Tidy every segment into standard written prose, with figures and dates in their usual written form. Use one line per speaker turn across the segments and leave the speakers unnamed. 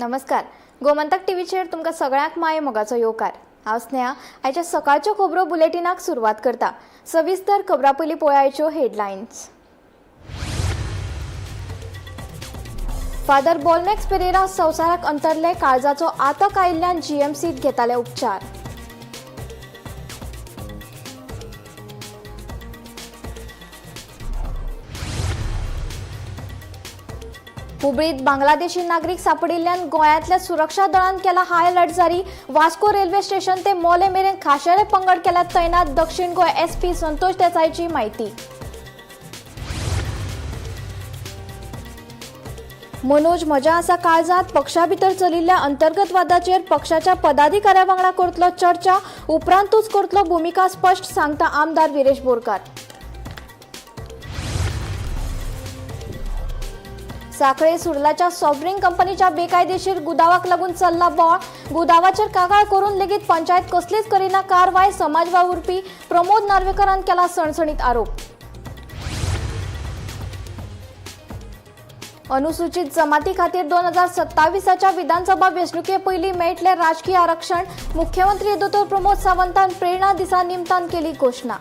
नमस्कार, गोमंतक टीव्हीचेर तुमकां सगळ्यांक माये मोगाचो येवकार. हांव स्नेहा आयच्या सकाळच्यो खबरो बुलेटिनाक सुरवात करता. सविस्तर खबरां पयलीं पळयाच्यो हेडलायन्स. फादर बोलमॅक्स पेरेरा संवसाराक अंतरले. काळजाचो आतक आयिल्ल्यान जीएमसीत घेताले उपचार. हुबळीत बांगलादेशी नागरीक सापडिल्ल्यान गोंयांतल्या सुरक्षा दळान केला हाय अलर्ट जारी. वास्को रेल्वे स्टेशन ते मोले मेरेन खाशेले पंगड केल्यात तैनात. दक्षिण गोंय एसपी संतोष देसाईची माहिती. मनोज म्हज्या आसा काळजांत. पक्षा भितर चलिल्ल्या अंतर्गत वादाचेर पक्षाच्या पदाधिकाऱ्या वांगडा करतलो चर्चा, उपरांतूच करतलो भुमिका स्पश्ट, सांगता आमदार विरेश बोरकार. साखळे सुर्लाच्या सॉफ्ट ड्रिंक कंपनीच्या बेकायदेशीर गुदावाक लागून चल्ला बोळ. गुदावाचेर कागाळ करून लेगीत पंचायत कसलीच करिना कारवाय. समाज वावुरपी प्रमोद नार्वेकरान केला सणसणीत आरोप. अनुसूचित जमाती खातीर 2027च्या विधानसभा वेंचणुके पयलीं मेळटलें राजकीय आरक्षण. मुख्यमंत्री दोतोर प्रमोद सावंतान प्रेरणा दिसा निमतान केली घोशणा.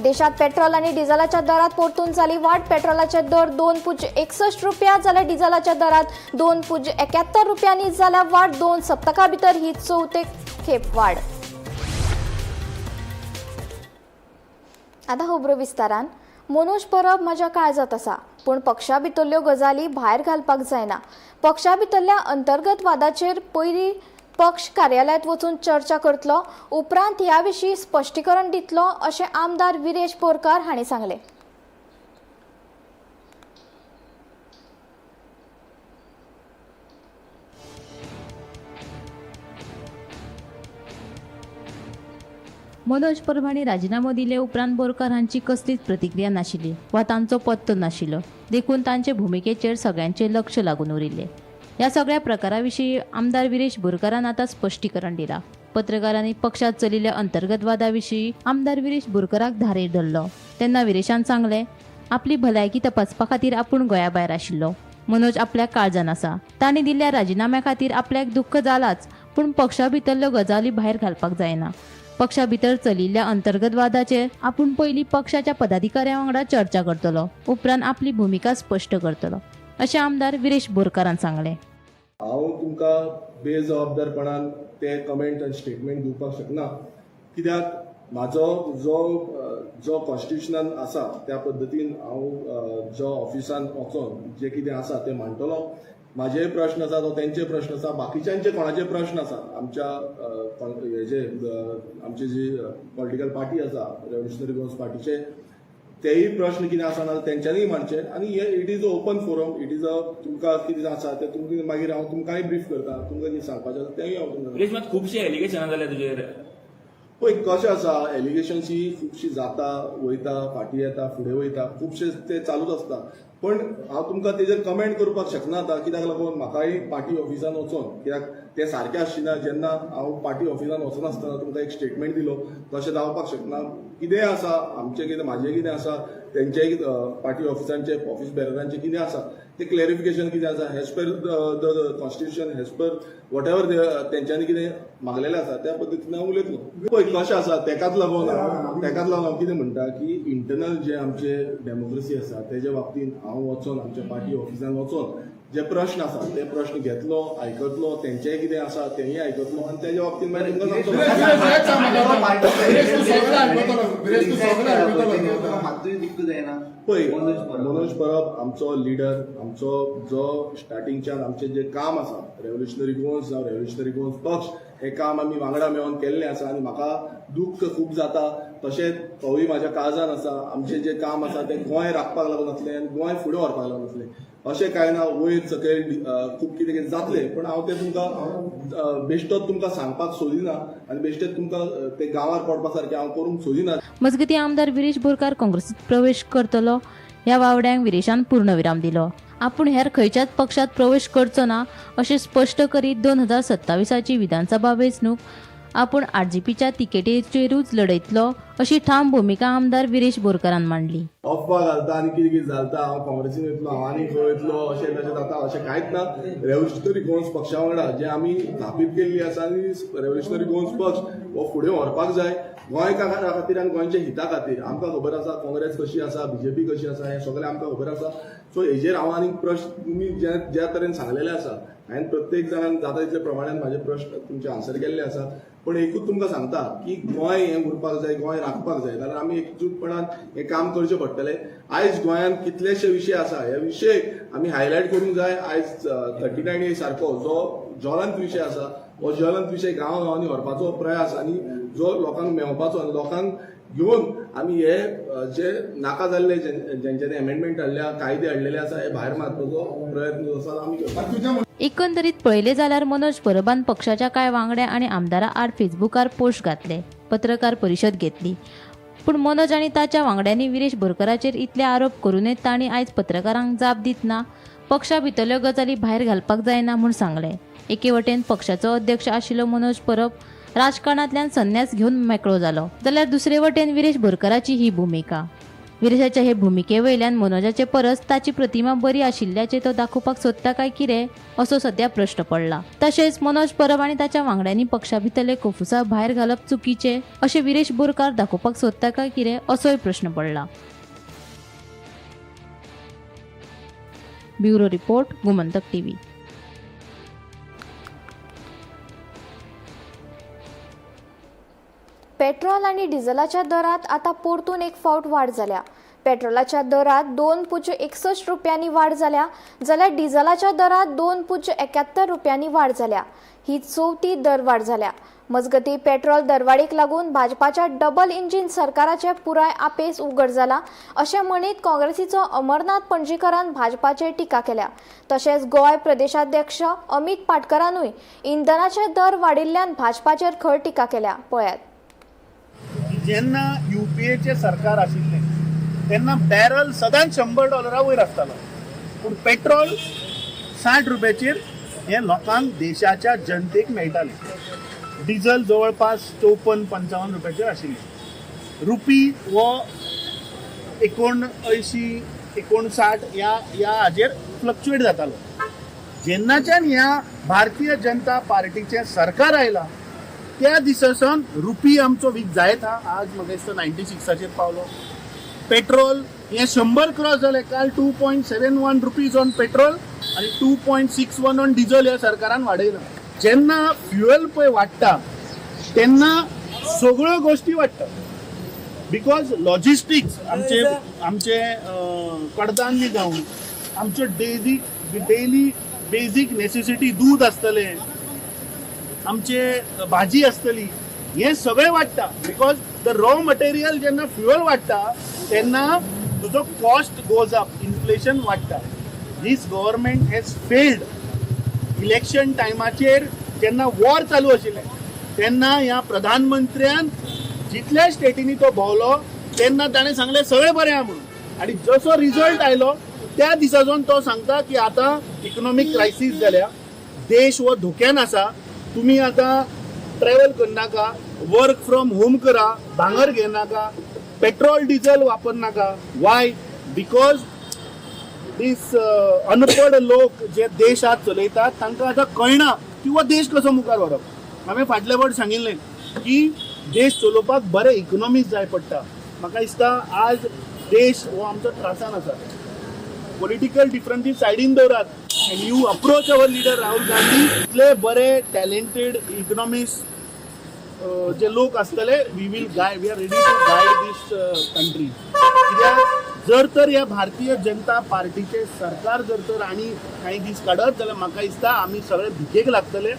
देशात पेट्रोल आणि डिझेलाच्या दरात परतून जाली वाढ. पेट्रोलाचे दर 2.61 रुपया जाल्यार डिझेलाच्या दरात 2.71 रुपयांनी जाल्या वाढ. 2 सप्तका भितर ही चवथे खेप वाढ. आतां खबरो विस्तारान. मनोज परब म्हज्या काळजांत आसा, पूण पक्षा भितरल्यो गजाली भायर घालपाक जायना. पक्षा भितरल्या अंतर्गत वादाचेर पयलीं पक्ष कार्यालयांत वचून चर्चा करतलो, उपरांत ह्या विशीं स्पश्टीकरण दितलो, अशें आमदार विरेश बोरकार हांणी सांगलें.
मनोज परब हांणी राजिनामो दिले उपरांत बोरकार हांची कसलीच प्रतिक्रिया नाशिल्ली वा तांचो पत्तो नाशिल्लो, देखून तांचे भुमिकेचेर सगळ्यांचें लक्ष लागून उरिल्लें. ह्या सगळ्या प्रकारा विशीं आमदार विरेश बोरकारान आतां स्पश्टीकरण दिलां. पत्रकारांनी पक्षांत चलिल्ल्या अंतर्गत वादा विशीं आमदार विरेश बोरकाराक धारेर धरलो तेन्ना विरेशान सांगलें, आपली भलायकी तपासपा खातीर आपूण गोंया भायर आशिल्लो. मनोज आपल्या काळजान आसा. तांणी दिल्ल्या राजिनाम्या खातीर आपल्याक दुख्ख जालाच, पूण पक्षा भितरल्यो गजाली भायर घालपाक जायना. पक्षा भितर चलिल्ल्या अंतर्गत वादाचेर आपूण पयलीं पक्षाच्या पदाधिकाऱ्यां वांगडा चर्चा करतलो, उपरांत आपली भुमिका स्पश्ट करतलो, अशें आमदार विरेश बोरकारान सांगलें.
हांव तुमकां बेजबाबदारपणान ते कमेंट आनी स्टेटमेंट दिवपाक शकना, कित्याक म्हाजो जो जो कॉन्स्टिट्युशनान आसा त्या पद्दतीन हांव जो ऑफिसान वचोन जे कितें आसा तें मांडटलो. म्हाजे प्रश्न आसा, तो तेंचे प्रश्न आसा, बाकीच्यांचे कोणाचे प्रश्न आसा. आमच्या हेजे आमची जी पॉलिटिकल पार्टी आसा, रेव्होल्युशनरी गोवन्स पार्टीचे तेय प्रश्न कितें आसा ना तेंच्यांनीय मांडचे. आनी हे it is a open forum, it is a तुमकां कितें आसा तें तुमकां मागीर हांव तुमकांय ब्रीफ करता. तुमकां कितें सांगपाचें आसा तेंय हांव तुमकां.
विरेश, मात खुबशे एलिगेशनां जाल्या तुजेर.
पळय कशें आसा, एलिगेशन्स ही खुबशी जाता वयता, फाटीं येता, फुडें वयता, खुबशे ते चालूच आसता. पण हांव तुमकां तेजेर कमेंट करपाक शकना आतां, कित्याक लागून म्हाकाय पार्टी ऑफिसान वचोन, कित्याक तें सारकें आसचें ना. जेन्ना हांव पार्टी ऑफिसान वचनासतना तुमकां एक स्टेटमेंट दिलो, तशें जावपाक शकना. कितेंय आसा आमचें, कितें म्हाजें कितें आसा, तेंचेय पार्टी ऑफिसांचे ऑफिस बेररांचें कितें आसा तें क्लॅरिफिकेशन कितें आसा, as per the constitution, as per whatever तेंच्यांनी कितें मागलेलें आसा त्या पद्दतीन हांव उलयतलो. पळय कशें आसा, तेकाच लागून हांव कितें म्हणटा की इंटरनल जे आमचे डेमोक्रेसी आसा तेजे बाबतींत हांव वचोन आमच्या पार्टी ऑफिसान वचोन जे प्रश्न आसा ते प्रश्न घेतलो, आयकतलो, तेंचेय कितें आसा तेंय आयकतलो आनी तेजे बाबतींत मागीर तुमकां सांगतलो. पळय, मनोज परब आमचो लिडर, आमचो जो स्टार्टिंगच्यान आमचें जें काम आसा, रेव्होल्युशनरी गोवन्स जावं रेव्होल्युशनरी गोवन्स पक्ष, हें काम आमी वांगडा मेळोन केल्लें आसा आनी म्हाका दुख्ख खूब जाता. तशेंच तोवूय म्हाज्या काळजान आसा. आमचें जें काम आसा तें गोंय राखपाक लागून आसलें आनी गोंय फुडें व्हरपाक लागून आसलें. अशें कांय ना, वयर सकयल खूब कितें कितें जातलें, पण हांव तें तुमकां बेश्टोच तुमकां सांगपाक सोदिना आनी बेश्टेच तुमकां ते गांवार पडपा सारकें हांव करूंक सोदिना.
मजगतीं, आमदार विरेश बोरकार काँग्रेसीत प्रवेश करतलो ह्या वावड्यांक विरेशान पूर्णविराम दिलो. आपूण हेर खंयच्याच पक्षात प्रवेश करचो ना अशें स्पश्ट करीत 2027ची विधानसभा वेंचणूक आपूण आरजीपीच्या तिकेटीचेरूच लढयतलो अशी ठाम भुमिका आमदार विरेश बोरकारान मांडली.
अफवा घालता आनी कितें कितें घालता, हांव काँग्रेसीन वयतलो, हांव आनी खंय वयतलो, अशें तशें जाता, अशें कांयच ना. रेव्होल्युशनरी गोवन्स पक्षा वांगडा जे आमी स्थापीत केल्ली आसा आनी रेव्होल्युशनरी गोवन्स पक्ष हो फुडें व्हरपाक जाय गोंयकारा खातीर आनी गोंयच्या हिता खातीर. आमकां खबर आसा काँग्रेस कशी आसा, बीजेपी कशी आसा, हें सगळें आमकां खबर आसा. सो हेजेर हांव आनी प्रश्न तुमी ज्या ज्या तरेन सांगलेले आसा, हांवें प्रत्येक जाणान जाता तितले प्रमाणान म्हाजे प्रश्न तुमचे आन्सर केल्ले आसा. पण एकूच तुमकां सांगता की गोंय हें उरपाक जाय, गोंय राखपाक जाय जाल्यार आमी एकजूटपणान हें काम करचें पडटलें. आयज गोंयांत कितलेशे विशय आसा, हे विशय आमी हायलायट करूंक जाय. आयज 39A सारको जो ज्वलंत विशय आसा, हो ज्वलंत विशय गांवागांवांनी व्हरपाचो प्रयास आनी जो लोकांक मेवपाचो आनी लोकांक घेवन आमी हे जे नाका जाल्ले जेंच्यांनी एमेंडमेंट हाडल्या, कायदे हाडलेले आसा, हे भायर मारपाचो प्रयत्न जो आसा आमी करता.
एकंदरीत पळयलें जाल्यार मनोज परबान पक्षाच्या कांय वांगड्या आनी आमदारां आड फेसबुकार पोस्ट घातले, पत्रकार परिशद घेतली. पूण मनोज आनी ताच्या वांगड्यांनी विरेश बोरकाराचेर इतले आरोप करूनय तांणी आयज पत्रकारांक जाप दितना पक्षा भितरल्यो गजाली भायर घालपाक जायना म्हूण सांगलें. एके वटेन पक्षाचो अध्यक्ष आशिल्लो मनोज परब राजकारणांतल्यान संन्यास घेवन मेकळो जालो, जाल्यार दुसरे वटेन विरेश बोरकाराची ही भुमिका. विरेशाच्या हे भुमिके वयल्यान मनोजाचे परस ताची प्रतिमा बरी आशिल्ल्याचें तो दाखोवपाक सोदता काय कितें असो सद्या प्रश्न पडला. तशेंच मनोज परब आनी ताच्या वांगड्यांनी पक्षा भितरले कोफुसांव भायर घालप चुकीचें अशें विरेश बोरकार दाखोवपाक सोदता काय कितें असोय प्रश्न पडला. Bureau report, Gomantak TV.
Petrol आनी डिझलाच्या दरात आतां परतून एक फावट वाड जाल्या. पेट्रोलाच्या दरात 2.61 रुपयांनी वाड जाल्या, जाल्यार डिझलाच्या दरात 2.71 रुपयांनी वाड जाल्या. ही चवथी दरवाड जाल्या. मजगतीं पेट्रोल दरवाडीक लागून भाजपाच्या डबल इंजीन सरकाराचें पुराय आपेस उगड जाला अशें म्हणीत काँग्रेसीचो अमरनाथ पणजीकरान भाजपाचेर टिका केल्या. तशेंच गोंय प्रदेशाध्यक्ष अमित पाटकरानूय इंधनाचे दर वाडिल्ल्यान भाजपाचेर खर टिका केल्या. पळयात.
जेन्ना युपीएचें सरकार आशिल्लें तेन्ना बॅरल सदांच $100 वयर आसतालो, पूण पेट्रोल 60 रुपयाचेर हें लोकांक, देशाच्या जनतेक मेळटालें. डिझल जवळपास 54-55 रुपयाचेर आशिल्लें. रुपी हो 79 59 ह्या हाजेर फ्लक्चुएट जातालो. जेन्नाच्यान ह्या भारतीय जनता पार्टीचें सरकार आयलां त्या दिसा सावन रुपी आमचो वीक जायत हा. आज म्हाका दिसता 96 पावलो. पेट्रोल हें 100 क्रॉस जालें. काल 2.71 रुपीज ऑन पेट्रोल आनी 2.61 ऑन डिझल ह्या सरकारान वाडयलां. जेन्ना फ्युएल पळय वाडटा तेन्ना सगळ्यो गोश्टी वाडटा, because logistics आमचे आमचे कडधान्य जावं, आमच्यो डेली बेजीक नेसेसिटी, दूद आसतलें, आमचे भाजी आसतली, हें सगळें वाडटा. Because the raw material जेन्ना फ्युअल वाडटा तेन्ना तुजो कॉस्ट गोज अप, इन्फ्लेशन वाडटा. This government has failed. Election टायमाचेर जेन्ना वॉर चालू आशिल्लें तेन्ना ह्या प्रधानमंत्र्यान जितल्या स्टेटींनी तो भोंवलो तेन्ना ताणें सांगलें सगळें बरें आहा म्हणून, आनी जसो रिजल्ट आयलो त्या दिसाच्यान तो सांगता की आतां इकनॉमीक क्रायसीस जाल्या, देश हो धोक्यान आसा, तुमी आतां ट्रॅवल करनाका, वर्क फ्रॉम होम करा, भांगर घेनाका, पेट्रोल डिझल वापरनाका. वाय? Because दीस अनपड लोक जे देश आज चलयतात तांकां आतां कळना की हो देश कसो मुखार व्हरप. हांवें फाटले फावट सांगिल्लें की देश चलोवपाक बरे इकॉनॉमिस्ट जाय पडटा. म्हाका दिसता आज देश हो आमचो त्रासान आसा. पॉलिटिकल डिफरन्सीस सायडीन दवरात and you approach our leader Rahul Gandhi. इतले बरे टॅलेंटेड इकॉनॉमिस्ट जे लोक आसतले, we will guide, we are ready to guide this country. कित्याक जर तर ह्या भारतीय जनता पार्टीचे सरकार जर तर आनी कांय दीस काडत जाल्यार म्हाका दिसता आमी सगळे भिकेक लागतले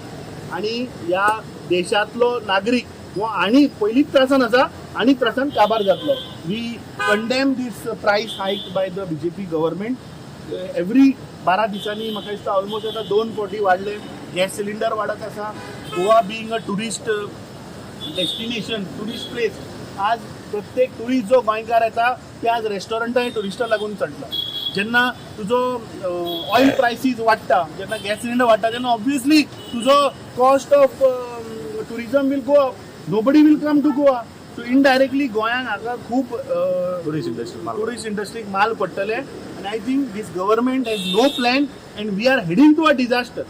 आनी ह्या देशांतलो नागरीक हो आनी पयलींच त्रासान आसा आनी त्रासान काबार जातलो. We condemn this price hike by the BJP government. Every 12 दिसांनी म्हाका दिसता ऑलमोस्ट आतां 2 फावटी वाडले. गॅस सिलिंडर वाडत आसा. Goa being a tourist destination, tourist place, आज प्रत्येक टुरिस्ट जो गोंयकार येता ते आज रेस्टॉरंटांय टुरिस्टां लागून चडटा. जेन्ना तुजो ऑयल प्रायसीस वाडटा, जेन्ना गॅस सिलिंडर वाडटा, तेन्ना ऑब्वियसली तुजो cost of Tourism will go up, nobody will come to Goa. So indirectly गोंयांक हाका खूब टुरिस्ट इंडस्ट्रीक माल पडटले आनी I think this government has no plan and we are heading to a disaster.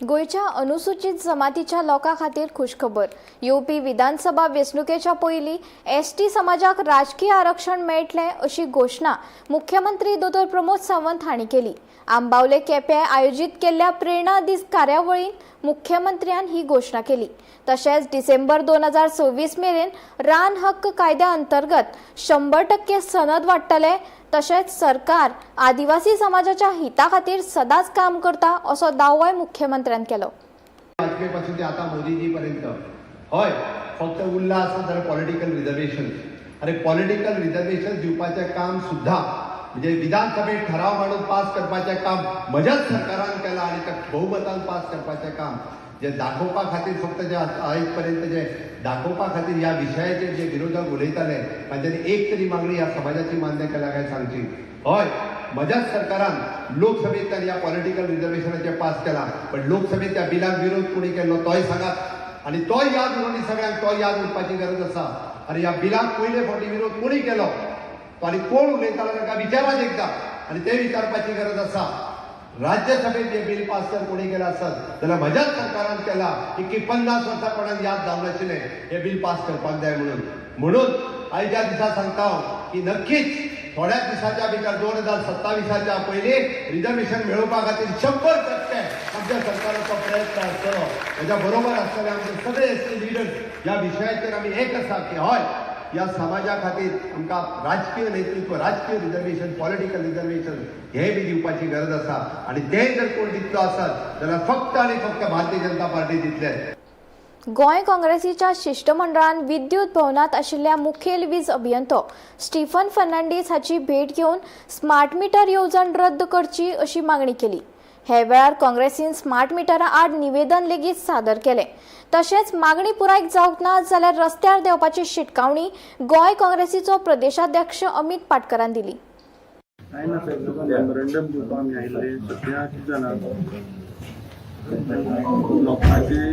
गोंयच्या अनुसूचित जमातीच्या लोकां खातीर खुशखबर. येवपी विधानसभा वेंचणुकेच्या पयलीं एसटी समाजाक राजकीय आरक्षण मेळटलें अशी घोशणा मुख्यमंत्री दोतोर प्रमोद सावंत हांणी केली. आंबावले केपें आयोजीत केल्ल्या प्रेरणा दीस कार्यावळींत मुख्यमंत्र्यान ही घोशणा केली. तशेंच डिसेंबर 2026 मेरेन रान हक्क कायद्या अंतर्गत 100% सनद वाडटले. तशेंच सरकार आदिवासी समाजाच्या हिता खातीर सदांच काम करता असो दावोय मुख्यमंत्र्यान केलो.
वाजपेयी पासून ते आता मोदीजी पर्यंत, हय, फक्त उरला आसत जाल्यार पॉलिटिकल रिजर्वेशन. आनी पॉलिटिकल रिजर्वेशन दिवपाचें काम सुद्दां, म्हणजे विधानसभेत ठराव मांडून पास करपाचें काम म्हज्याच सरकारान केलां आनी त्या बहुमतान पास करपाचें काम जे दाखोवपा खातीर, फक्त जे आयज पर्यंत जे दाखोवपा खातीर ह्या विशयाचेर जे विरोधक उलयताले, तांच्यांनी एक तरी मागणी ह्या समाजाची मान्य केल्या काय सांगची. हय, म्हज्याच सरकारान लोकसभेंतल्यान ह्या पॉलिटिकल रिजर्वेशनाचें पास केलां, पण लोकसभेत त्या बिलाक विरोध कोणी केल्लो तोय सांगात आनी तोय याद उरूंक, सगळ्यांक तोय याद उरपाची गरज आसा. आनी ह्या बिलाक पयले फावटी विरोध कोणी केलो तो आनी कोण उलयतालो तांकां विचारात एकदां आनी ते विचारपाची गरज आसा. राज्यसभेत हे बिल पास जर कोणी केलं आसत जाल्यार म्हज्याच सरकारान केला की 50 वर्सां कोणाक याद जावं नाशिल्लें हे बिल पास करपाक जाय म्हणून. म्हणून आयच्या दिसा सांगता हांव की नक्कीच थोड्याच दिसाच्या भितर 2027च्या पयलीं रिजर्वेशन मेळोवपा खातीर 100% आमच्या सरकाराचो प्रयत्न आसतलो. हेच्या बरोबर आसतले आमचे सगळे एसटी लिडर्स. ह्या विशयाचेर आमी एक आसा की हय, ह्या समाजा खातीर आमकां राजकीय नेतृत्व, राजकीय रिजर्वेशन, पॉलिटिकल रिजर्वेशन हे बी दिवपाची गरज आसा आनी तें जर कोण दितलो आसत जाल्यार फक्त आनी फक्त भारतीय जनता पार्टी दितले.
गोंय काँग्रेसीच्या शिश्टमंडळान विद्युत भवनात आशिल्ल्या मुखेल वीज अभियंतो स्टीफन फर्नांडीस हाची भेट घेवन स्मार्ट मिटर येवजण रद्द करची अशी मागणी केली. हे वेळार काँग्रेसीन स्मार्ट मिटरा आड निवेदन लेगीत सादर केलें. तशेंच मागणी पुराय जावंक ना जाल्यार रस्त्यार देंवपाची शिटकावणी गोंय काँग्रेसीचो प्रदेशाध्यक्ष अमित पाटकरान दिली.
काय ना साहेब, तुका मेमोरंडम दिवपाक आमी आयिल्ले. सद्या कितें जालां, लोकांचे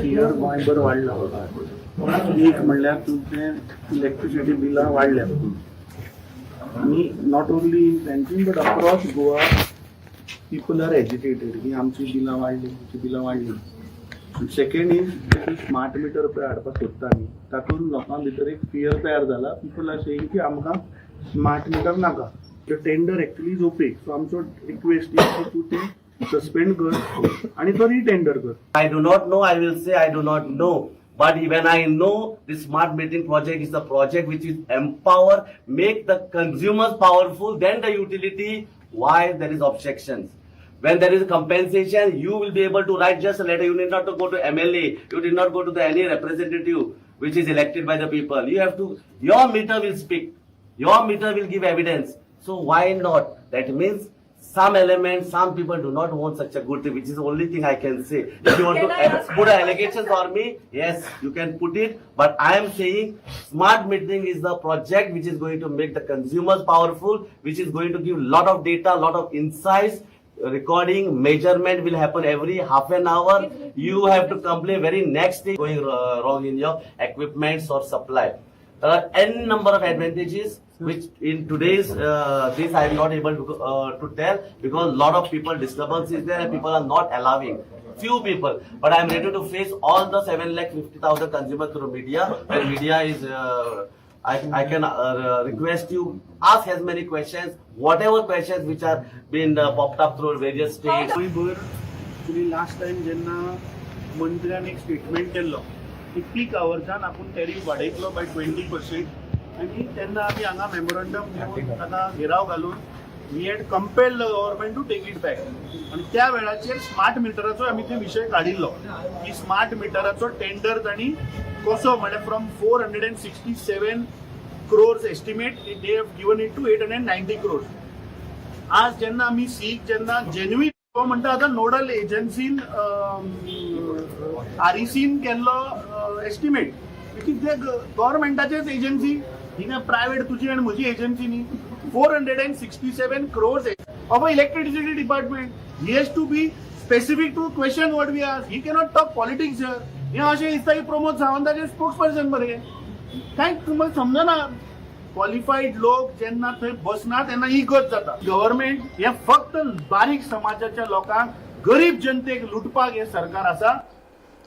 फियर गोंयभर वाडला. एक म्हणल्यार तुमचें इलेक्ट्रिसिटी बिलां वाडल्या आनी not only in Panjim but across Goa people are agitated की आमची बिलां वाडली, आमची बिलां वाडली. सेकंड is, smart meter पळय हाडपाक सोदता आमी, तातूंत लोकां भितर एक फियर तयार जाला. पिपल are saying की आमकां स्मार्ट मिटर नाका. The tender actually is opaque, so आमचो रिक्वेस्ट is की तूं तें सस्पेंड कर आनी तो रिटेंडर कर.
I do not know, I will say I do not know. But when I know, the smart metering project is a project which is empower, make the consumers powerful, then the utility, why there is objections? When there is compensation, you will be able to write just a letter. You need not to go to MLA. You did not go to the any representative which is elected by the people. You have to, your meter will speak. Your meter will give evidence. So why not? That means some elements, some people do not want such a good thing, which is the only thing I can say. If you want to put allegations on me, yes, you can put it. But I am saying smart metering is the project which is going to make the consumers powerful, which is going to give lot of data, lot of insights. Recording, measurement will happen every half an hour. You have to complain very next day going wrong in your equipments or supply. There are n number of advantages which in today's this I am not able to tell because lot of people disturbance is there and people are not allowing, few people, but I am ready to face all the 7,50,000 consumers through media. When media is I can request you ask as many questions, whatever questions which are been popped up through various states.
गोंयभर actually last time जेन्ना मंत्र्यान एक statement केल्लो की पीक आवर्सान आपूण tariff वाडयतलो बाय 20%, आनी तेन्ना आमी हांगा मेमोरंडम दिवन ताका घेराव घालून we had compelled the government to take it back. आनी त्या वेळाचेर स्मार्ट मिटराचो आमी ते विशय काडिल्लो की स्मार्ट मिटराचो टेंडर तांणी कसो, म्हणल्यार from 467 crores estimate, they have given it to 890 crores. आज जेन्ना आमी सीक जेन्ना जेन्युइन म्हणटा, आतां नोडल एजन्सीन आरईसीन केल्लो एस्टिमेट, because ते गव्हर्मेंटाचेच एजन्सी ही, काय प्रायव्हेट तुजी आनी म्हजी एजन्सी न्ही. 467 crores of electricity department, he has to be
Specific to question what we ask. He cannot talk politics here. हें अशें दिसता की प्रमोद सावंताचे स्पोक्स पर्सन मरे. कांय तुमकां समजना. क्वॉलिफाईड लोक जेन्ना थंय बसना तेन्ना ही गत जाता. गव्हर्मेंट हे फक्त बारीक समाजाच्या लोकांक, गरीब जनतेक लुटपाक हे सरकार आसा.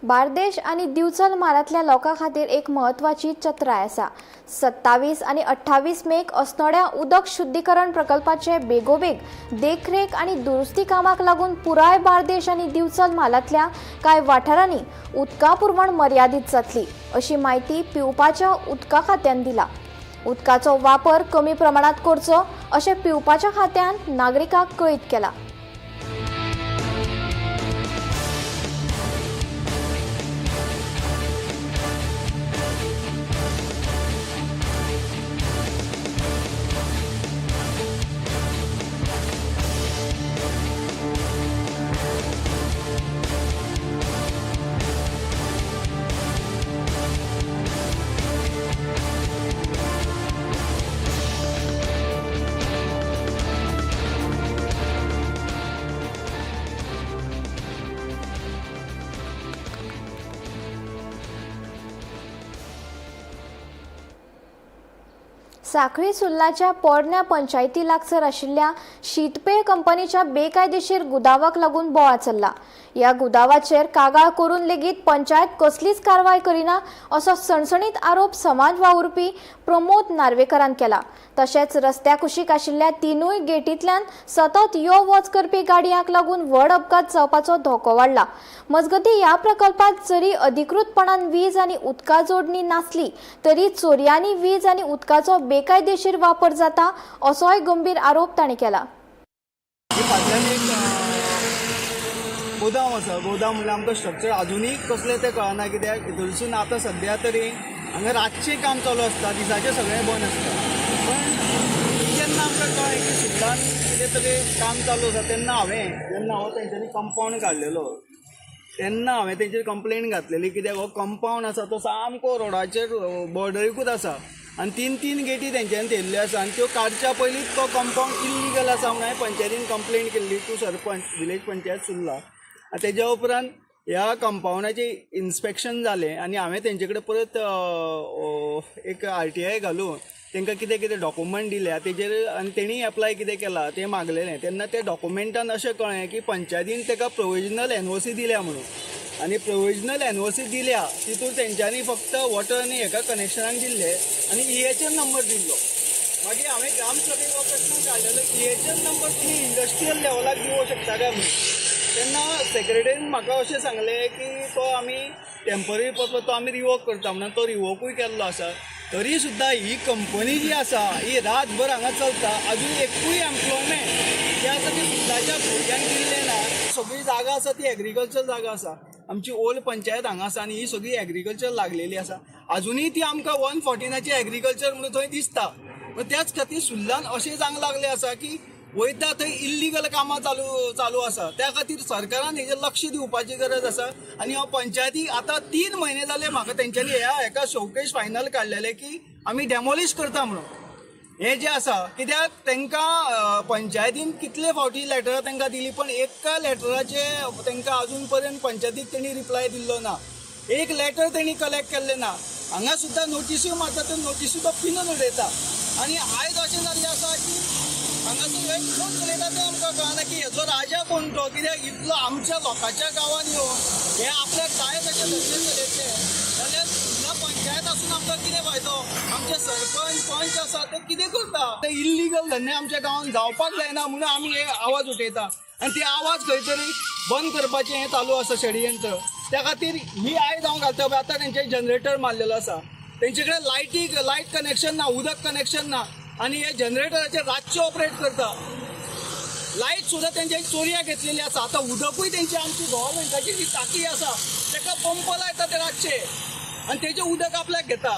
बार्देश आनी दिवचल म्हालांतल्या लोकां खातीर एक म्हत्वाची चत्राय आसा. 27 आनी 28 मेक अस्नोड्या उदक शुद्धीकरण प्रकल्पाचे बेगोबेग देखरेख आनी दुरुस्ती कामाक लागून पुराय बार्देश आनी दिवचल म्हालांतल्या कांय वाठारांनी उदका पुरवण मर्यादीत जातली अशी म्हायती पिवपाच्या उदका खात्यान दिला. उदकाचो वापर कमी प्रमाणात करचो अशें पिवपाच्या खात्यान नागरिकांक कळीत केला. साखळी सुर्लाच्या पोरण्या पंचायती लागसर आशिल्ल्या शीतपेय कंपनीच्या बेकायदेशीर गुदावाक लागून बोवाळ चल्ला. ह्या गुदावाचेर कागाळ करून लेगीत पंचायत कसलीच कारवाय करिना असो सणसणीत आरोप समाज वावुरपी प्रमोद नार्वेकरान केला. तशेंच रस्त्या कुशीक आशिल्ल्या तिनूय गेटींतल्यान सतत यो वच करपी गाडयांक लागून व्हड अपघात जावपाचो धोको वाडला. मजगतीं ह्या प्रकल्पात जरी अधिकृतपणान वीज आनी उदका जोडणी नासली तरी चोरयांनी वीज आनी उदकाचो बेकायदेशीर वापर जाता असोय गंभीर आरोप तांणी केला.
फाटल्यान एक गोदाम आसा. गोदाम म्हणल्यार आमकां स्ट्रक्चर आजुनूय कसलें तें कळना, कित्याक थंयसून आतां सद्या तरी हांगा रातचें काम चालू आसता, दिसाचें सगळें बंद आसता. पण जेन्ना आमकां कळ्ळें की सुद्दां कितें तरी काम चालू आसा तेन्ना हांवें जेन्ना हो तेंच्यांनी कंपावंड काडलेलो तेन्ना हांवें तेंचेर कंप्लेन घातलेली, कित्याक हो कंपावंड आसा तो सामको रोडाचेर बॉर्डरीकूच आसा आनी तीन तीन गेटी तेंच्यांनी थेयल्ल्यो आसा आनी त्यो काडच्या पयलींच तो कंपावंड इल्लिगल आसा म्हणून हांवें पंचायतीन कंप्लेन केल्ली टू सरपंच विलेज पंचायत सुर्ला. आनी तेज्या उपरांत ह्या कंपावंडाचें इन्स्पेक्शन जालें आनी हांवें तेंचे कडेन परत एक RTI घालून तांकां कितें कितें डॉक्युमेंट दिल्या तेजेर आनी तेणी एप्लाय कितें केलां तें मागलेलें. तेन्ना त्या डॉक्युमेंटान अशें कळ्ळें की पंचायतीन ताका प्रोविजनल NOC दिल्या म्हणून, आनी प्रोविजनल NOC दिल्या तितून तेंच्यांनी फक्त वॉटर आनी हेका कनेक्शनाक दिल्ले आनी EHN number दिल्लो. मागीर हांवें ग्रामसभेक हो प्रश्न काडलेलो EHN number तुमी इंडस्ट्रियल लेवलाक दिवंक शकता काय म्हणून. तेन्ना सेक्रेटरीन म्हाका अशें सांगलें की तो आमी टेम्पररी पर्पज तो आमी रिवोक करता म्हणून तो रिवोकूय केल्लो आसा. तरी सुद्दां ही कंपनी जी आसा ही रातभर हांगा चलता, अजून एकूय एम्प्लॉयमेंट जे आसा ती सुद्दांच्या भुरग्यांक दिल्लें ना. सगळी जागा आसा ती एग्रीकल्चर जागा आसा, आमची ओल्ड पंचायत हांगा आसा आनी ही सगळी एग्रीकल्चर लागलेली आसा. अजुनूय ती आमकां 114 एग्रीकल्चर म्हणून थंय दिसता. त्याच खातीर सुर्लान अशें जावंक लागलें आसा की वयता थंय इल्लिगल कामां चालू आसा. त्या खातीर सरकारान हेजेर लक्ष दिवपाची गरज आसा. आनी हांव पंचायती आतां 3 म्हयने जाले म्हाका तेंच्यांनी ह्या हेका शोकेश फायनल काडलेलें की आमी डेमोलिश करता म्हणून. हें जें आसा कित्याक तांकां पंचायतीन कितले फावटी लेटरां तांकां दिली पण एका लेटराचे तांकां अजून पर्यंत पंचायतीक तेणी रिप्लाय दिल्लो ना, एक लेटर तेणी कलेक्ट केल्लें ना. हांगा सुद्दां नोटिस्यो मारता त्यो नोटिस्यो तो पिनून उडयता. आनी आयज अशें जाल्लें आसा की हांगासर हे कोण चलयता तें आमकां कळना की हेजो राजा कोण तो, कित्याक इतलो आमच्या लोकांच्या गांवांत येवन हे आपल्याक जाय तशें धंदे चलयतले जाल्यार सुर्ला पंचायत आसून आमकां कितें फायदो? आमचे सरपंच पंच आसा ते कितें करता? ते इल्लिगल धंदे आमच्या गांवांत जावपाक जायना म्हणून आमी हे आवाज उठयता आनी ते आवाज खंय तरी बंद करपाचें हें चालू आसा षडयंत्र. त्या खातीर ही आयज हांव घालता. आतां तेंचे जनरेटर मारलेलो आसा, तेंचे कडेन लायट कनेक्शन ना, उदक कनेक्शन ना आनी हे जनरेटराचेर रातचे ऑपरेट करता. लायट सुद्दां तेंच्या चोरयां घेतलेली आसा. आतां उदकूय तेंची आमची गव्हर्मेंटाची जी टाकी आसा ताका पंप लायता ते रातचे आनी तेजें उदक आपल्याक घेता.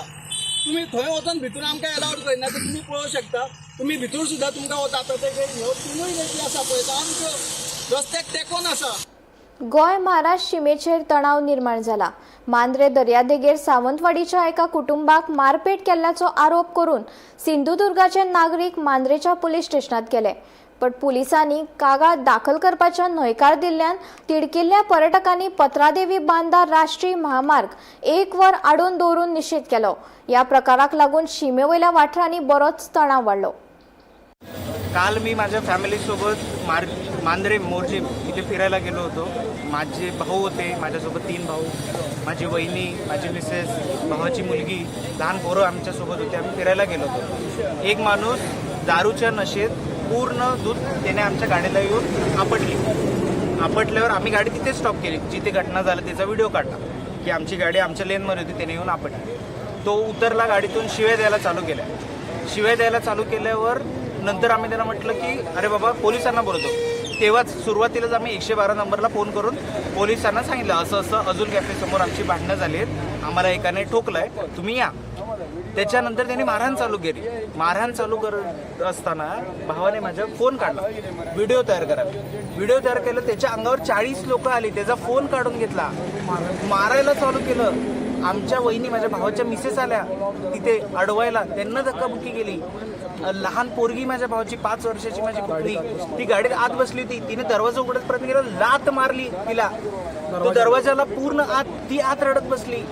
तुमी थंय वचोन भितर आमकां एलावड करिना तर तुमी पळोवंक शकता. तुमी भितर सुद्दां तुमकां वता आतां ते ह्यो तिनूय गेटी आसा पळय सामक्यो रस्त्याक तेंकोन आसा.
गोंय महाराष्ट्र शिमेचेर तणाव निर्माण जाला. मांद्रे दर्यादेगेर सावंतवाडीच्या एका कुटुंबाक मारपेट केल्ल्याचो आरोप करून सिंधुदुर्गाचे नागरीक मांद्रेच्या पुलीस स्टेशनात गेले. पण पुलिसांनी कागाळ दाखल करपाच्या न्हयकार दिल्ल्यान तिडकिल्ल्या पर्यटकांनी पत्रादेवी बांदा राष्ट्रीय महामार्ग एक वर आडोवन दवरून निशेध केलो. ह्या प्रकाराक लागून शिमेवयल्या वाठारांनी बरोच तणाव वाडलो.
काल मी माझ्या फॅमिलीसोबत मांद्रे मोरजिम इथे फिरायला गेलो होतो. माझे भाऊ होते माझ्यासोबत, 3 भाऊ, माझी वहिनी, माझी मिसेस, भावाची मुलगी, लहान पोरं आमच्यासोबत होते. आम्ही फिरायला गेलो होतो. एक माणूस दारूच्या नशेत पूर्ण दूध त्याने आमच्या गाडीला येऊन आपटली. आपटल्यावर आम्ही गाडी तिथे स्टॉप केली, जिथे घटना झाली त्याचा व्हिडिओ काढला की आमची गाडी आमच्या लेनमध्ये होती, त्याने येऊन आपटली. तो उतरला गाडीतून, शिव्या द्यायला चालू केल्या. शिव्या द्यायला चालू केल्यावर नंतर आम्ही त्याला म्हटलं की अरे बाबा पोलिसांना बोलवतो. तेव्हाच सुरुवातीलाच आम्ही 112 नंबरला फोन करून पोलिसांना सांगितलं असं असं अजून कॅफेसमोर आमची भांडणं झाली आहेत, आम्हाला एकाने ठोकलं आहे, तुम्ही या. त्याच्यानंतर त्यांनी मारहाण चालू केली. मारहाण चालू करत असताना भावाने माझा फोन काढला, व्हिडिओ तयार करायला. व्हिडिओ तयार केलं, त्याच्या अंगावर 40 लोक आली, त्याचा फोन काढून घेतला, मारायला चालू केलं. आमच्या वहिनी, माझ्या भावाच्या मिसेस आल्या तिथे अडवायला, त्यांना धक्काबुक्की केली. लहान पोरगी माझ्या भावाची, 5 वर्षाची माझी पुतणी, ती गाडीत आत बसली होती. तिने दरवाजा उघडत प्रयत्न केला, लात मारली तिला, तो दरवाजाला पूर्ण आत, ती आत रडत बसली.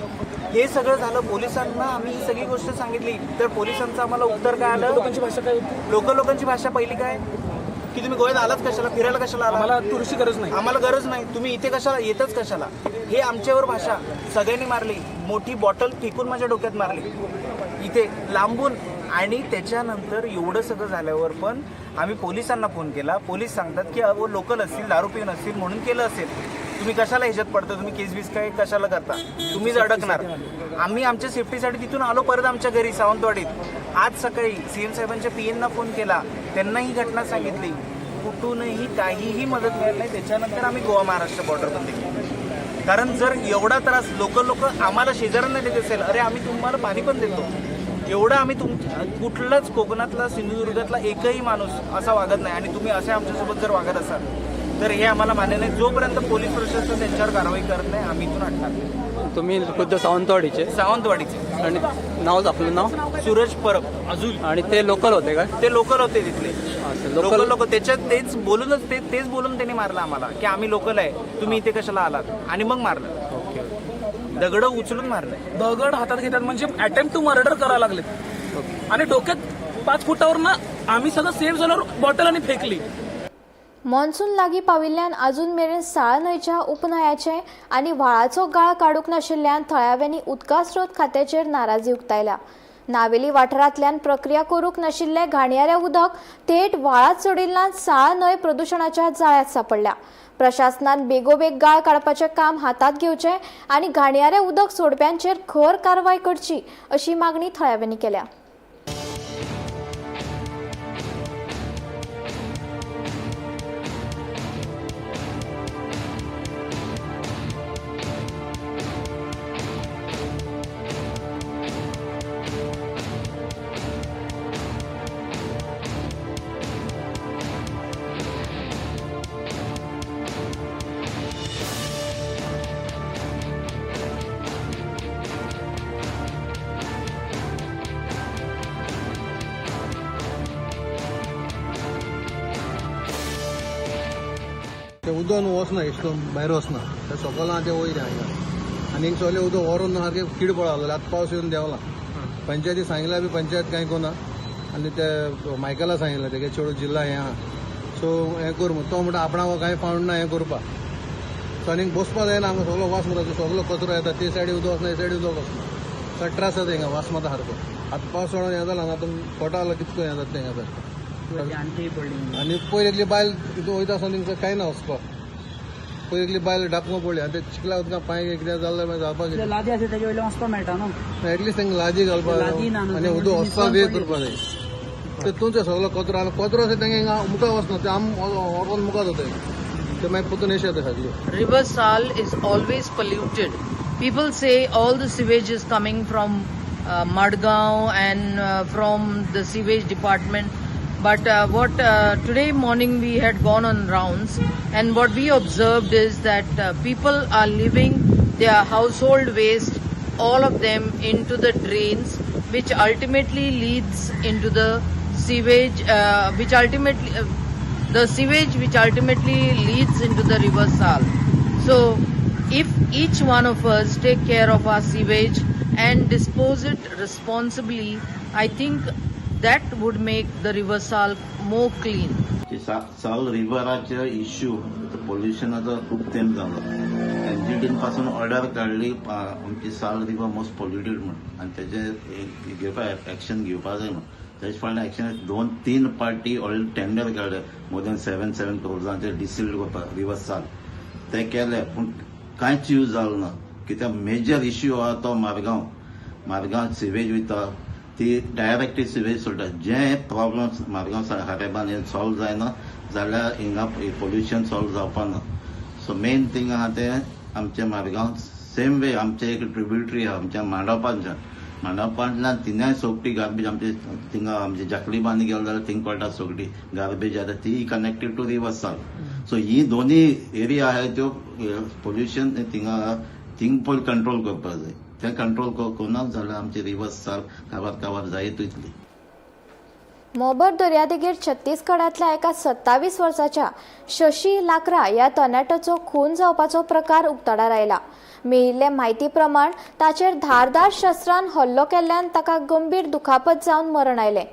हे सगळं झालं. पोलिसांना आम्ही ही सगळी गोष्ट सांगितली तर पोलिसांचं आम्हाला उत्तर काय आलं?
लोकांची भाषा काय होती?
लोकांची भाषा पहिली काय की तुम्ही गोव्यात आलाच कशाला, फिरायला कशाला आला,
आम्हाला टुरिस्टची गरज नाही,
आम्हाला गरज नाही, तुम्ही इथे कशाला येतच कशाला. हे आमच्यावर भाषा सगळ्यांनी मारली. मोठी बॉटल फेकून माझ्या डोक्यात मारली इथे लांबून. आणि त्याच्यानंतर एवढं सगळं झाल्यावर पण आम्ही पोलिसांना फोन केला. पोलीस सांगतात की अहो लोकल असतील, दारू पिऊन असतील म्हणून केलं असेल, तुम्ही कशाला ह्याच्यात पडता, तुम्ही केस बीस काय कशाला करता, तुम्हीच अडकणार. आम्ही आमच्या सेफ्टीसाठी तिथून आलो परत आमच्या घरी सावंतवाडीत. आज सकाळी CM साहेबांच्या PNना फोन केला, त्यांना ही घटना सांगितली, कुठूनही काहीही मदत मिळत नाही. त्याच्यानंतर आम्ही गोवा महाराष्ट्र बॉर्डर बंद केली. कारण जर एवढा त्रास लोक लोक आम्हाला शेजाऱ्यांना देत असेल, अरे आम्ही तुम्हाला पाणी पण देतो, एवढं आम्ही कुठलाच कोकणातला सिंधुदुर्गातला एकही माणूस असा वागत नाही, आणि तुम्ही असे आमच्यासोबत जर वागत असाल तर हे आम्हाला मान्य नाही. जोपर्यंत पोलीस प्रशासन त्यांच्यावर कारवाई करत नाही आम्ही इथून हटणार नाही.
तुम्ही खुद्द सावंतवाडीचे?
सावंतवाडीचे.
आणि नाव, आपलं नाव?
सूरज परब. अजून.
आणि ते लोकल होते काय?
ते लोकल होते तिथले,
लोकल
लोक. त्याच्यात तेच बोलूनच तेच बोलून त्यांनी मारलं आम्हाला की आम्ही लोकल आहे, तुम्ही इथे कशाला आलात, आणि मग मारलं. दगड उचलून मारलं,
दगड हातात घेतात म्हणजे अटेम्प्ट टू मर्डर करायला लागले. आणि डोक्यात 5 फुटावर ना आम्ही सगळं सेफ झाल्यावर बॉटल आणि फेकली.
मॉन्सून लागीं पाविल्ल्यान अजून मेरेन साळ न्हंयच्या उपन्हंयाचे आनी व्हाळाचो गाळ काडूंक नाशिल्ल्यान थळाव्यांनी उदका स्रोत खात्याचेर नाराजी उक्तायल्या. नावेली वाठारांतल्यान प्रक्रिया करूंक नाशिल्लें घाणयारें उदक थेट व्हाळांत सोडिल्ल्यान साळ न्हंय प्रदुशणाच्या जाळ्यांत सांपडल्या. प्रशासनान बेगोबेग गाळ काडपाचें काम हातांत घेवचें आनी घाणयारें उदक सोडप्यांचेर खर कारवाय करची अशी मागणी थळाव्यांनी केल्या.
ते उदक न्हू वचना, इश्ट भायर वचना, ते सकल ते वयर हांगा आनी सगळें उदक व्हरून सारकें कीड पडा लागले. आतां पावस येवन देंवला. पंचायती सांगल्या बी, पंचायत कांय कोना. आनी ते मायकला सांगिल्लें तेगे चेडूं जिल्ला हें आहा, सो हें कर म्हूण. तो म्हणटा आपणाक कांय फावंड ना हें करपाक. सो आनीक बसपा जायना हांगा, सगळो वास मारता, सगळो कचरो येता. ते सायडी उदक वचना, हे सायडी उदक वचना, सो त्रास जाता हिंगा, वास मारता सारको. आतां पावस पडोन हें जाला, आतां पोटा कितको हें जाता हिंगा. आनी पयर एकली बायल वयता आसतना तेंका कांय ना वचपाक. पयर एकली बायल डापको पडली आनी ते चिखला उदकां पांय कितें जालें मागीर जावपाक.
लादी आसा तेजे वयल्यान वचपाक मेळटा न्हू,
एटलिस्ट तांकां लादी घालपाक आनी उदक वचपाक वेळ करपाक जाय. ते तुमचें सगळो कचरो आनी कचरो आसा तेंगे हिंगा मुखार वचना, ते आम व्हरोन मुखार जाता, ते मागीर परतून येशे येता सगळी.
River Sal is always polluted. People say all the sewage is coming from Madgaon and from the sewage department. But what today morning we had gone on rounds, and what we observed is that people are leaving their household waste, all of them, into the drains, which ultimately leads into the sewage, which ultimately The sewage which ultimately leads into the river Sal. So if each one of us take care of our sewage and dispose it responsibly, I think that would make the river Sal more clean.
साल रिव्हराचे issue पोल्युशनाचो खूब तेंप जालो. एनजीटीन पासून order काडली आमची साल river most polluted म्हूण आनी तेजे घेवपा एक्शन घेवपा जाय म्हूण. तेजे फाटल्यान एक्शन 2-3 पार्टी ऑलरेडी टेंडर काडले मोर दॅन 7-7 क्रोर्सांचे डिसिल्ड करपाक रिव्हर साल. ते केले पूण कांयच यूज जालो ना कित्याक मेजर इश्यू आहा तो मारगांव. मारगांव सिवेज वयता ती डायरेक्टली सिवेज सोडटा. जे प्रॉब्लम्स मारगांव हारेबान हे सॉल्व जायना जाल्यार हिंगा पोल्युशन सॉल्व जावपा ना. सो मेन थींग आहा तें आमचे मारगांव सेम वे आमचे एक ट्रिब्युटरी आहा आमच्या मांडपांच्यान. मांडपांतल्यान तिनाय सोगटी गार्बेज आमचे थिंगा आमचे जाकली बांदी गेले जाल्यार थिंग कळटा सगळी गार्बेज आसा ती connected to river Sal. So ही दोनी एरिया आहा त्यो पोल्युशन थिंगा थिंग पयलीं कंट्रोल करपाक जाय. ते कंट्रोल करूना जाल्यार आमची रिव्हर साल काबार काबार जायत वयतली.
मोबर दर्यादेगेर छत्तीसगडांतल्या एका 27 वर्साच्या शशी लाकरा ह्या तरणाट्याचो खून जावपाचो प्रकार उक्ताडार आयला. मेळिल्ले म्हायती प्रमाण ताचेर धारदार शस्त्रान हल्लो केल्ल्यान ताका गंभीर दुखापत जावन मरण आयलें.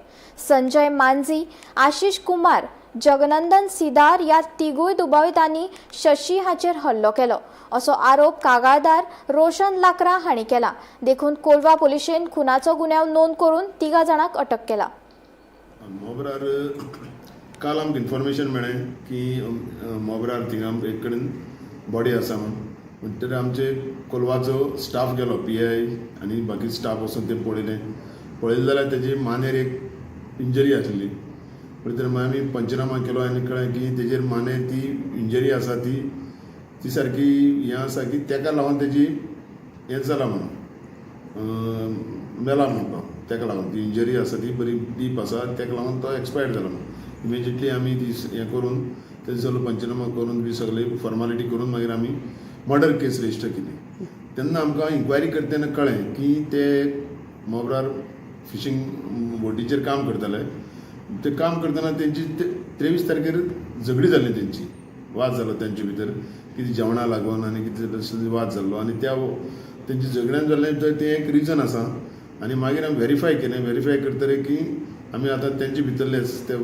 संजय मांझी, आशिष कुमार, जगनंदन सिदार ह्या तिगूय दुबावितांनी शशी हाचेर हल्लो केलो असो आरोप कागाळदार रोशन लाकरा हांणी केला. देखून कोलवा पुलिशेन खुनाचो गुन्यांव नोंद करून 3 जाणांक अटक केला.
मोबरार काल आमकां इन्फॉर्मेशन मेळ्ळें की मोबरार थिंगा एक कडेन बॉडी आसा म्हूण. म्हणटकीर आमचे कोलवाचो स्टाफ गेलो, पी I आनी बाकी स्टाफ वचून ते पळयलें. पळयलें जाल्यार तेजी मानेर एक इंजरी आसली. पळयतकीर मागीर आमी पंचनामा केलो आनी कळ्ळें की तेजेर मानेर ती इंजरी आसा ती ती सारकी हें आसा की तेका लागून तेजी हें जालां म्हणून मेला म्हणून तो तेका लागून ती इंजरी आसा ती बरी डीप आसा तेका लागून तो एक्सपायर्ड जाला म्हणून. इमिजिएटली आमी ती हें करून तेजो सगळो पंचनामा करून बी सगळी फॉर्मालिटी करून मागीर आमी मर्डर केस रजिस्टर केली. तेन्ना आमकां इन्क्वायरी करता तेन्ना कळ्ळें की ते मोबरार फिशींग बोटीचेर काम करताले. ते काम करतना तेंची 23 तारखेर झगडी जाल्ली, तेंची वाद जालो तेंचे भितर कितें जेवणा लागून आनी कितें वाद जाल्लो आनी त्या तेंची झगड्यान जाल्लें तें एक रिजन आसा. आनी मागीर आमी वेरीफाय केलें. वेरीफाय करतकीर की आमी आतां तेंचे भितरलेच ते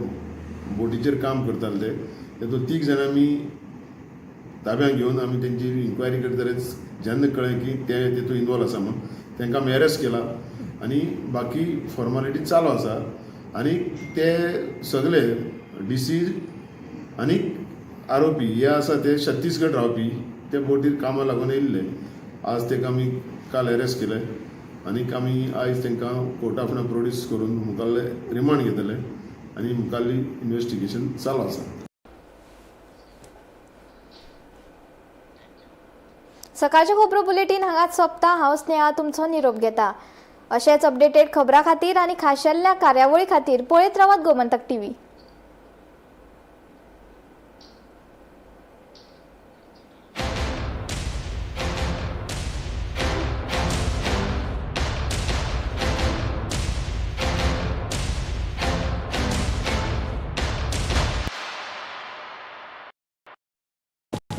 बोटीचेर काम करताले ते तेतून 3 जाणां आमी ताब्यांत घेवन आमी तेंची इन्क्वायरी करतकीच जेन्ना कळ्ळें की ते तेतून इनवॉल्व आसा म्हूण तेंकां आमी अरेस्ट केला आनी बाकी फॉर्मालिटी चालू आसा. आनी ते सगळे डिसी आनी आरोपी हे आसा ते छत्तीसगड रावपी ते बोटीर कामां लागून येयल्ले. आज तेका आमी काल अरेस्ट केले आनी आमी आयज तांकां कोर्टा फुडें प्रोड्यूस करून मुखाल्ले रिमांड घेतले आनी मुखाल्ली इन्वेस्टिगेशन चालू आसा.
सकाळचे खबरो बुलेटीन हांगाच सोंपता. हांव स्नेहा तुमचो निरोप घेता. अशेच अपडेटेड खबरां खातीर आनी खाशेल्या कार्यावळी खातीर पळयत रावात गोमंतक टीव्ही.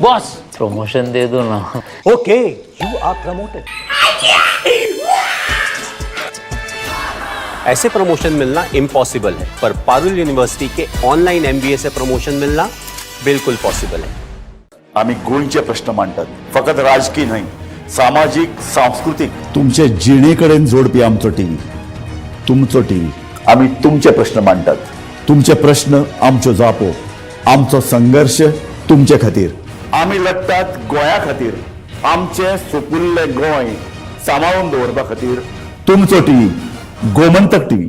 बॉस प्रमोशन दे दो ना.
Okay, you are promoted.
ऐसे प्रमोशन मिलना इम्पॉसिबल है, पर पारुल यूनिवर्सिटी के ऑनलाइन एमबीए से प्रमोशन मिलना बिल्कुल पॉसिबल है.
आम्ही गोंयचे प्रश्न मांडटात, फकत राजकीय न्हय, सामाजीक, सांस्कृतीक.
तुमचे जिणेकडेन जोडपी आमचो टीव्ही, तुमचो टीव्ही.
आम्ही तुमचे प्रश्न मांडटात,
तुमचे प्रश्न आमच्यो जापो, आमचो संघर्श तुमचे खातीर.
आमी लढटात गोंया खातीर, आमचें सुपुल्लें गोंय सांबाळून दवरपा खातीर.
तुमचो टीव्ही, गोमंतक टीव्ही.